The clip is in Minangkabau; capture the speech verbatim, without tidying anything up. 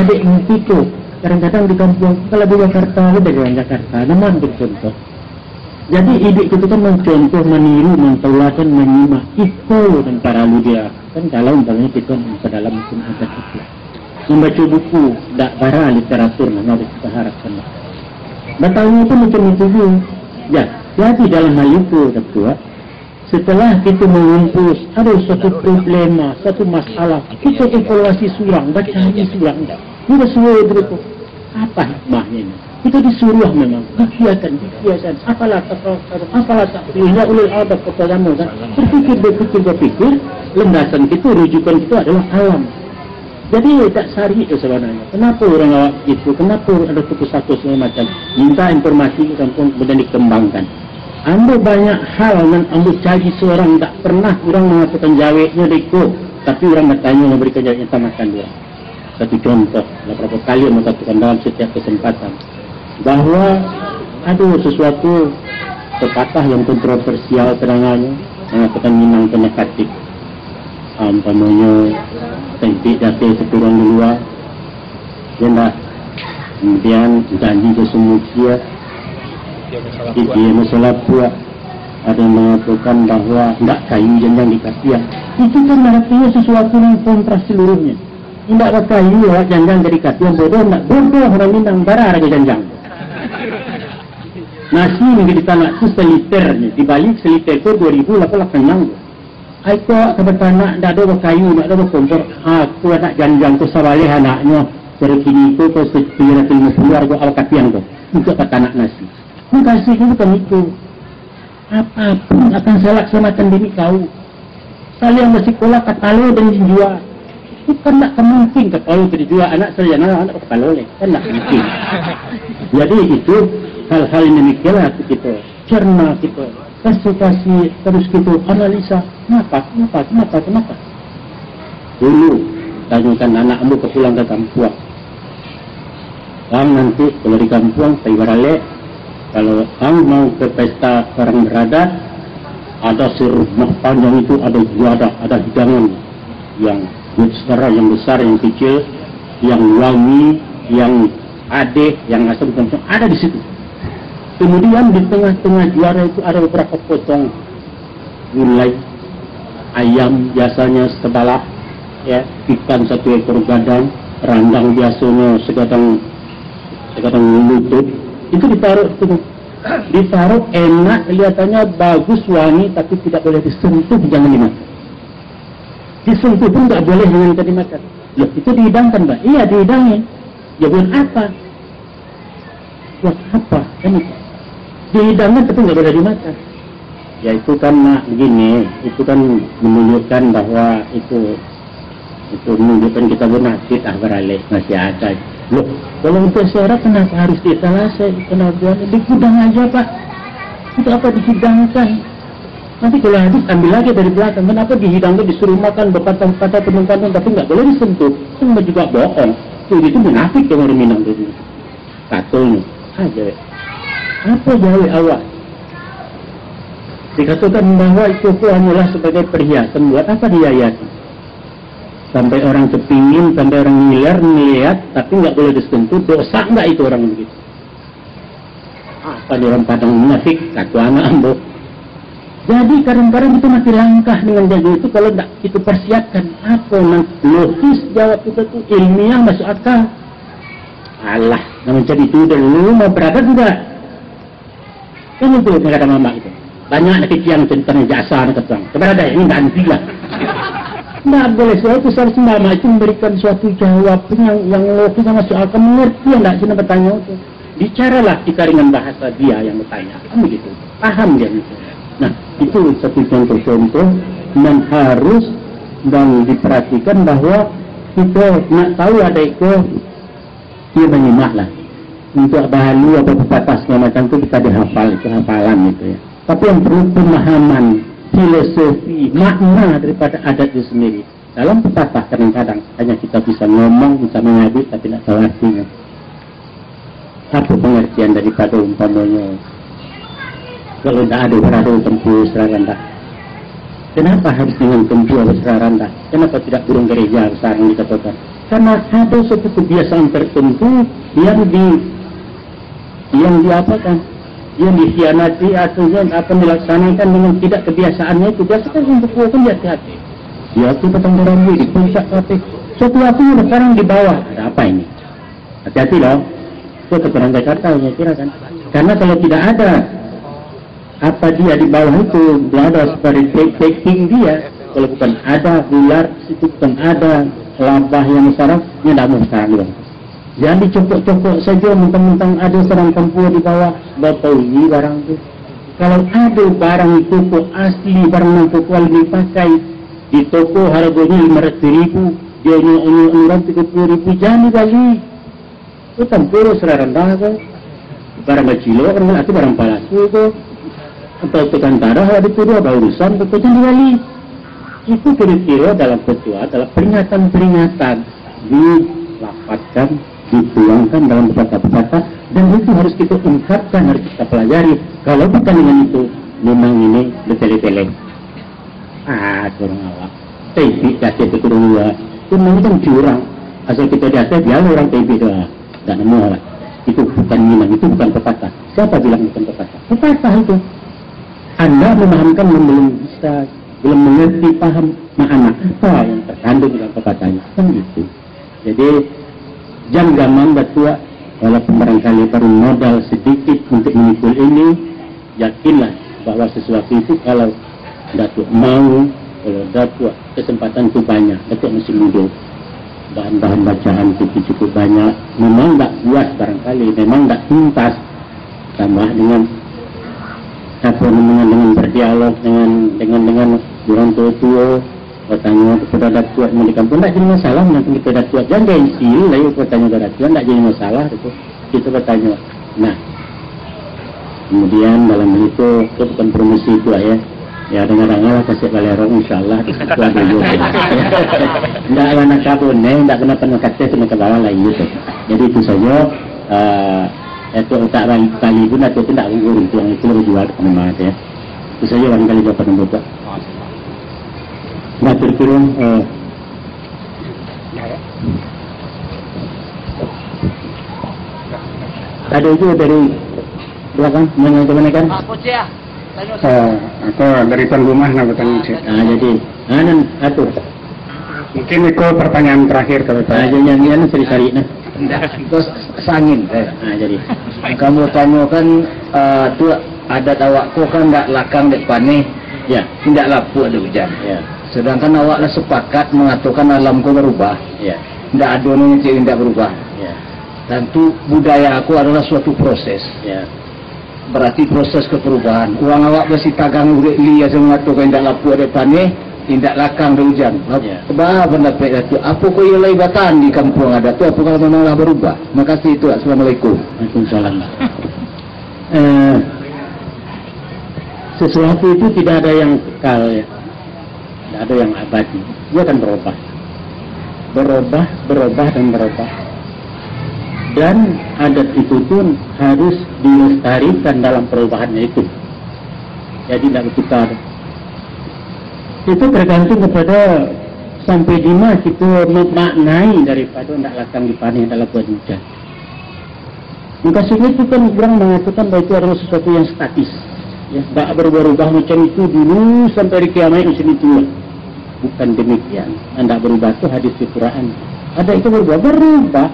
Dek mimpi tu, kadang-kadang di kampuang, kalau di Jakarta, ada di Jakarta, nama ambil contoh. Jadi, iduik itu kan mencontoh, meniru, mentauladan, menyimak iko dan paralu dia. Kan kalau umpamanya kita dalam hukum adat itu. Membaca buku, dak bara literatur, nama kita harapkan. Batanyo pun macam itu juga. Ya, jadi dalam hal itu, Ketua, setelah kita mengumpul ada suatu problema, suatu masalah, kita evaluasi surang, bacari surang. Ini suai dulu tu. Apa hikmahnya ini? Kita disuruh memang, pikirkan, pikirkan. Apalah tak, apalah tak, ya ulil albab, kata agama kan. Berpikir, berpikir, berpikir, landasan kita, rujukan kita adalah alam. Jadi, tak sarik tu sebenarnya. Kenapa orang awak begitu? Kenapa ada putus asa segala macam? Minta informasi ke kampung, kemudian dikembangkan. Ambo banyak hal nan ambo cari seorang, tak pernah orang mengatakan jaweknyo deko, tapi orang bertanya, memberikan jaweknyo, tambahkan dia. Satu contoh, lah berapa kali ambo katakan dalam setiap kesempatan, bahwa ada sesuatu pepatah yang kontroversial sebenarnya, mengatakan Minang tu negatif. Ah, umpamonyo, tentik jatuh sekurang di luar, ya ndak? Kemudian, janji ke sumukia, dia masalah puak. Ada yang mengatakan bahwa ndak kayu janjang di katiang. Itu kan artinya sesuatu yang kontra seluruhnya. Indak bakayu awak janjang jadi katiang, bodoh ndak bodoh orang Minang, bara harago janjang. Nasi nan ka ditanak tu saliter ni, dibali saliter tu dua ribu, lapan lapan nang tu. Ai ko awak ka batanak, ndak ado bakayu, ndak ado bakompor. Aku anak janjang tu sabaleh anaknyo, dari kini tu ka tujuh ratus lima puluh harago awak katiang tu, untuak batanak nasi. Mukasuiknyo bukan itu. Apapun akan saya laksanakan demi kau. Saliang basikolah kapalo dan dijua. Bukan ndak ka mungkin kapalo tu dijua, anak sarjana, anak kapalo leh. Kan ndak mungkin. Jadi itu hal-hal yang demikianlah harus kita cerna, kita kasi-kasi, terus kita analisa. Kenapa? Kenapa? Kenapa? Kenapa? Dulu, tanyokan anak ambo ka pulang ka kampuang. Ang nanti kalau di kampuang, pai baralek, kalau ang mau ke pesta orang beradat, ada serumah panjang itu, ada juadah, ada hidangan yang besar, yang besar, yang kecil, yang wangi, yang adeh, yang asam, macam-macam, ada di situ. Kemudian di tengah-tengah juadah itu ada beberapa potong gulai, ayam biasanya sebalah, ya, ikan satu ekor gadang, randang biasanya segadang, segadang lutut, itu ditaruh itu. Ditaruh enak, kelihatannya bagus, wangi, tapi tidak boleh disentuh, jangan dimakan. Disentuh pun nggak boleh, jangan dimakan. Loh, itu dihidangkan, Pak? Iya, dihidangin. Ya, buat apa? Buat apa? Kan itu. Dihidangkan tapi nggak boleh dimakan. Ya, itu kan, Mak, begini, itu kan menunjukkan bahwa itu, itu menunjukkan kita munafik, ah, baralek, masih ada. Loh, kalau untuk syarat kenapa harus dietalasai? Kenapa di gudang aja, Pak? Untuk apa dihidangkan? Nanti kalau habis, ambil lagi dari belakang. Kenapa dihidangkan, disuruh makan, berpatah-patah, penumpang, tapi nggak boleh disentuh? Kan juga bohong. Jadi itu munafik yang orang Minang tu. Katonyo, ah, jawek. Apa jawek awak? Dikatakan bahwa itu tu hanyalah sebagai perhiasan. Buat apa dihiasi? Sampai orang kepingin, sampai orang ngiler, melihat, tapi nggak boleh disentuh. Dosa nggak itu orang begitu? Apa dia orang Padang munafik? Kato anak ambo. Jadi, kadang-kadang kita mati langkah dengan jago itu kalau ndak kita persiapkan. Apa nan logis jawab kita tu, ilmiah, masuk akal. Alah, nak mencari itu dulu, mau beradat juga. Kan itu yang kata mamak itu. Banyak nak kiciang tentang jasa nak kata. Keberadaik ini ganti lah. Ndak boleh, sebab itu seharusnya mamak itu memberikan suatu jawab yang, yang logis, yang masuk akal, mengerti yang ndak kena bertanya itu. Bicaralah kita dengan bahasa dia yang bertanya, kan begitu. Paham dia gitu. Nah, itu satu contoh-contoh yang harus dan diperhatikan, bahwa kita nak tahu ada itu, dia menyimak lah. Untuk bahalu apa pepatah segala macam tu kita dihafal, itu hafalan gitu ya. Tapi yang perlu pemahaman, filosofi, makna daripada adat itu sendiri. Dalam pepatah kadang-kadang hanya kita bisa ngomong, bisa mengaji, tapi tidak tahu artinya. Apa pengertian daripada umpamanya, kalau tidak ada berada tempuh serah randah? Kenapa harus dengan tempuh serah randah? Kenapa tidak burung gereja besar yang dikatakan? Karena ada suatu kebiasaan tertentu yang di, yang diapakan, yang dikhianati atau yang akan dilaksanakan dengan tidak kebiasaannya itu. Biasakan untuk kan di hati-hati. Di hati petang barang di puncak hati. Suatu waktu sekarang di bawah. Ada apa ini? Hati-hati loh. Itu keterangan Jakarta, saya kira kan. Karena kalau tidak ada apa dia di bawah itu, tidak ada seperti packing dia. Kalau bukan ada ular, itu bukan ada labah yang besar, dia tidak mau sekarang juga. Jangan dicokok-cokok saja, mentang-mentang ada sarang kampua di bawah, bapauli barang tu. Kalau ada barang itu kok asli, barang yang kok kuali dipakai, di toko harganya lima ratus ribu, dia nyo orang tiga puluh ribu, jangan dibali. Itu tampuro sararandah ko. Barang bacilok, barang atau barang palasu ko. Atau tukang tarah, ada tu dia, ada urusan, ko, jangan dibali. Itu kira-kira dalam petua, dalam peringatan-peringatan. Dilafazkan, dituangkan dalam pepatah-pepatah. Dan itu harus kita ungkapkan, harus kita pelajari. Kalau bukan dengan itu, memang ini bertele-tele. Ah, surang awak. Taibik di ateh tu turun dua. Itu namanya kan curang. Asal kita di ateh, biarlah orang taibik doa. Tak nemu lah. Itu bukan minang, itu bukan pepatah. Siapa bilang bukan pepatah? Pepatah itu. Anda memahamkan yang belum bisa, belum mengerti paham makna apa yang terkandung dalam pepatah itu. Kan gitu. Jadi, jam gamang Datuak, walaupun barangkali baru modal sedikit untuk memikul ini, yakinlah bahwa sesuatu itu kalau Datuak mau, kalau Datuak kesempatan itu banyak, Datuak masih muda. Bahan-bahan bacaan itu cukup banyak, memang tak puas barangkali, memang tak tuntas. Tambah dengan, apa namanya, dengan berdialog dengan, dengan, dengan orang tua-tua, batanyo kepada Datuak yang di kampuang, ndak jadi masalah, nanti kita Datuak, jangan gengsi lah, yo, batanyo ka Datuak, ndak jadi masalah, gitu. Kita batanyo. Nah, kemudian dalam hal itu, itu bukan promosi itu lah, ya. Ya, dengar-dengar lah, kasih balerong, insya Allah, itu ada juga. Ndak lah nak kabun, eh, ndak kena penuh kates, kena ke bawah lah, gitu. Jadi, itu saja, eh, itu otak bali, bali pun, atau tu ndak urung tuang, itu lebih jual ke mana, ya. Itu saja barangkali jawapan untuk Datuak. Nah, kira-kira, eh, ada juga dari belakang, mana yang mana kan? Pak Kocek, ah. Tanya. Eh, aku dari tuan rumah nak bertanya, Cik. Ah, jadi, anu, atur. Mungkin itu pertanyaan terakhir kalau Ah, tak. Jadi yang, yang cari-cari, nah. Ndak, itu sangin, eh. Ah, jadi. Kamu tanyo kan, eh, tu adat awak ko kan ndak lakang dek paneh, Ya. ndak lapuak dek ujan. Ya. Sedangkan awak lah sepakat mengatakan alam ko berubah. Ya. Ndak ado nan cek ndak berubah. Ya. Tantu budaya ko adalah suatu proses. Ya. Berarti proses keperubahan. Urang awak basi tagang urek li asa mangatokan indak lapuak dek paneh, indak lakang dek ujan. Ya. Ba pandapek Datuak, apo ko iyo lai batahan di kampuang adat tu, apo kalau memang lah barubah? Makasih, Tuak. Assalamualaikum. Waalaikumsalam. Eh, sesuatu itu tidak ada yang kekal, ya. Tidak ada yang abadi. Dia akan berubah. Berubah, berubah, dan berubah. Dan adat itu pun harus dilestarikan dalam perubahannya itu. Jadi, tidak bertukar. Itu tergantung kepada sampai di mana kita memaknai daripada ndak lakang dipaneh dalam buat hujan. Maksudnya itu kan orang mengatakan bahwa itu adalah sesuatu yang statis. Ya, tak berubah-ubah macam itu dulu sampai hari kiamat macam itu. Bukan demikian. Yang tak berubah itu hadis di Quran. Ada itu berubah, berubah.